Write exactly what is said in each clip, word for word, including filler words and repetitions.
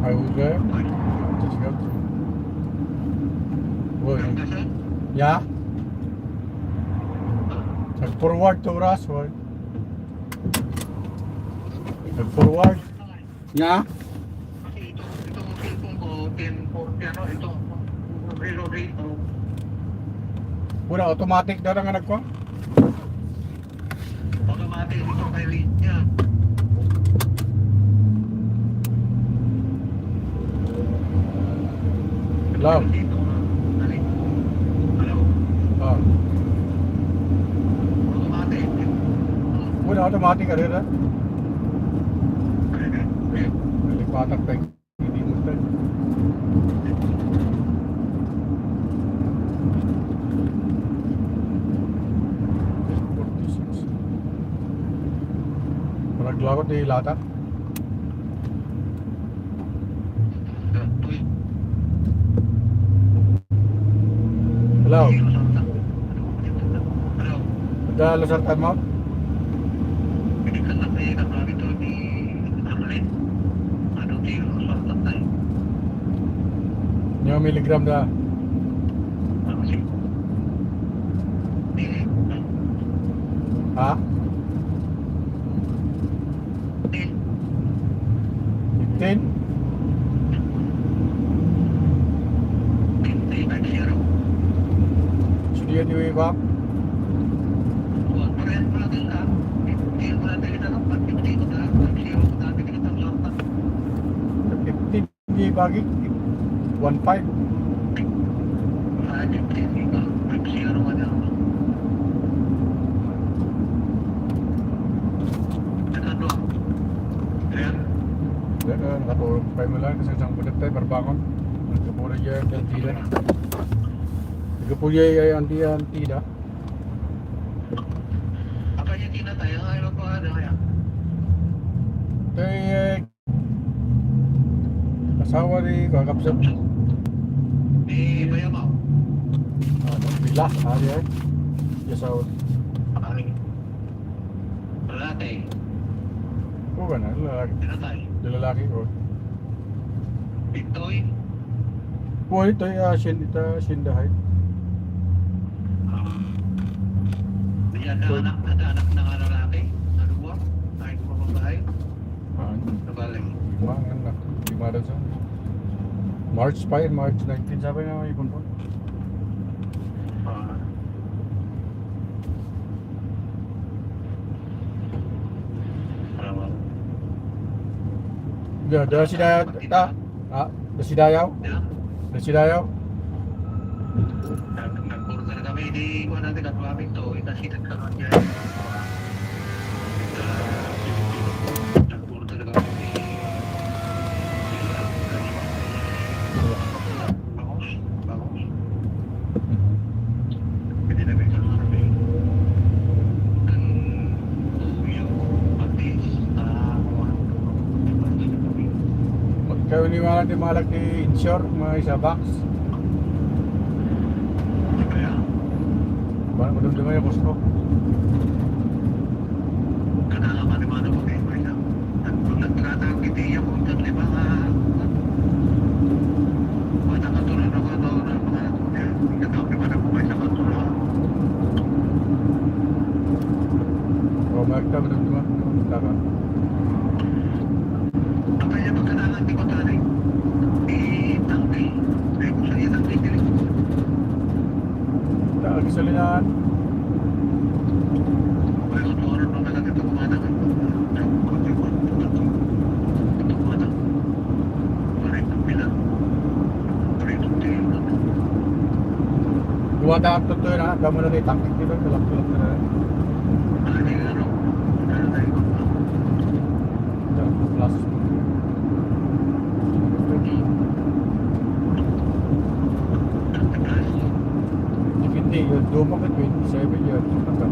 Ay, okay. Just go. Uy. Ya? Nag-forward to oras, uy. Nag-forward. Ya? Wala, automatic na lang ang nagkuha. Automatic ito kay linya. Hello? Dito, ah, dali. Hello? Ah. Automatic. Wala, automatic ka rin, ah. Nalipatak tayo. Hindi mo tayo. Forty-six. Malaglagot ni Lata. Hello. Ada lusartan mo? Pinikan na kayo na kami to ni Arlene. Ano, di, lusartan tayo. Yung milligram na. Ano, si Dili. Ha? Fifteen? Fifteen, five zero. Sige, anyway, ba? Kuwan, parehas pala din ka. Fifteen pala din ka, no? Pag fifteen ko na, five zero ko na, fifteen. Di bagi, one five. Ah, fifteen, five zero ka na. Ano? Ayan. Yan, ah, nakatulog pa mo lang kasi isang kulit tayo, barbangon. Nagkapuri dyan, yung tila. Nagkapuri ay ang tila. Apa yung tila tayo? Ano pa, ano kaya? Kay, eh, asawa ni Kakabsat. Ni Bayamaw. Ah, pila, ari, eh. Yung asawa. Ari. Lalaki. Oo, ka na, lalaki. Pinatay. Yung lalaki ko. Itoy. Buhay ito, ah, sin-, ita, sindahay. Ah. Di ada anak, ada anak na nga lalaki. Na dua. Ay, dua babae. Ah, ano? Nabalik. Lima, ano na? Lima daw sa March pa yun, March nineteen, sabi nga, may ipon po. Ah. Tama. Da, da, sida, ta, ah, da, sidayaw? Da, sidayaw? Nag-, nag-order kami di, kuwan natin, nag-vomit to, ita, sida, kami, nag-order kami di, Bangus, bangus. Pwede na may kalorbe. Ang tuyo, patis, ah, kuwan. Magkaw ni mga di malak ni insure, mga isa box. Kaya? Parang madumdum yung Costco. Kada mano-mano ko kayo, may isa. Nagtrata ang iti, yung kung tatli ba nga, bata ka tuloy na ko, no, na mga, ikaw, di ba, na po, may isa ka tuloy. O, magkita mo, di ba? Magkita ka. Ang kanya pagkailangan, di ba, tayo? Itangkay. Ay, kung saan itangkay, dili ko. Taag sa linan. Dua taak to, to na, damo na ni tangkik dito, tulak-tulak na. Plus. Hindi, yung duma ko, twenty-seven yun. Ang ganda.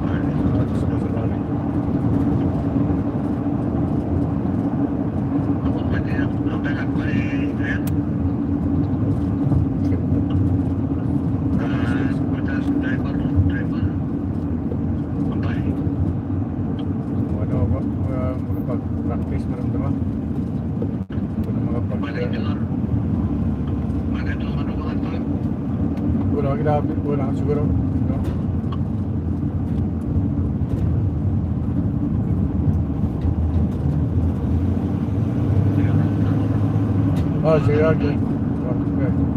Ah, gusto ko sa bagay. Ano ba? Ah, makapag-practice na rin naman. Ano Grabe, wala siguro. No? Oh, sige, okay. Okay.